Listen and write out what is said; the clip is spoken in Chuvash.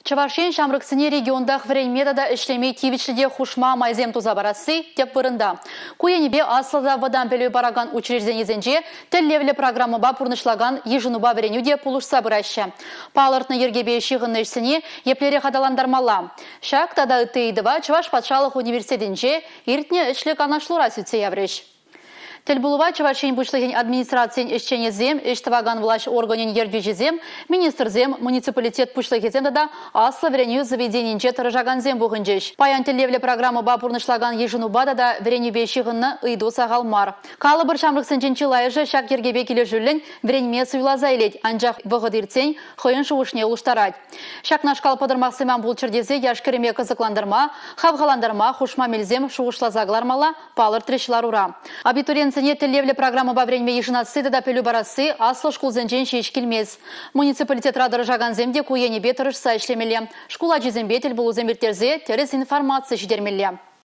Чӑваш Ен ҫамрӑксене регионтах вӗренме тата ӗҫлеме тивӗҫлӗ те хушма майсем туса парасси тӗп вырӑнта. Ку енӗпе аслӑ та вӑтам пӗлӳ паракан учрежденисенче тӗллевлӗ программӑпа пурнӑҫлакан йышӑнупа вӗренӳ те пулӑшса пыраҫҫӗ. Палӑртнӑ йӗркепе ҫыхӑннӑ ӗҫсене еплерех аталантармалла? Ҫак тата ытти ыйтӑва Чӑваш патшалӑх университетӗнче иртнӗ ӗҫлӗ канашлура сӳтсе яврӗҫ. Тӗлпулӑва Чӑваш Ен Пуҫлӑхӗн администрацийӗн ӗҫченӗсем, ӗҫ тӑвакан влаҫ органӗн ертӳҫисем, министрсем, муниципалитет пуҫлӑхӗсем тата аслӑ вӗренӳ заведенийӗнче тӑрӑшакансем пухӑнчӗҫ. Паян тӗллевлӗ программӑпа пурнӑҫлакан йышӑнупа тата вӗренӳпе ҫыхӑннӑ ыйту сахал мар. Калӑпӑр, ҫамрӑксенчен чылайӑшӗ ҫак йӗркепе килӗшӳллӗн вӗренме суйласа илет, анчах вӑхӑт иртсен хӑйӗн шухӑшне улӑштарать. Ҫакнашкал пӑтӑрмахсем ан пулччӑр тесе яш-кӗрӗме кӑсӑклантарма, хавхалантарма хушма мелсем шухӑшласа кӑлармалла, палӑртрӗҫ ларура. Абитуриентсене тӗллевлӗ программӑпа вӗренме йышӑнасси тата пӗлӳ парасси аслӑ шкулсенчен ҫеҫ килмест. Муниципалитетра тӑрӑшакансем те ку енӗпе тӑрӑшса ӗҫлемелле. Шкул ачисемпе тӗл пулусем ирттерсе тӗрӗс информаци ҫитермелле.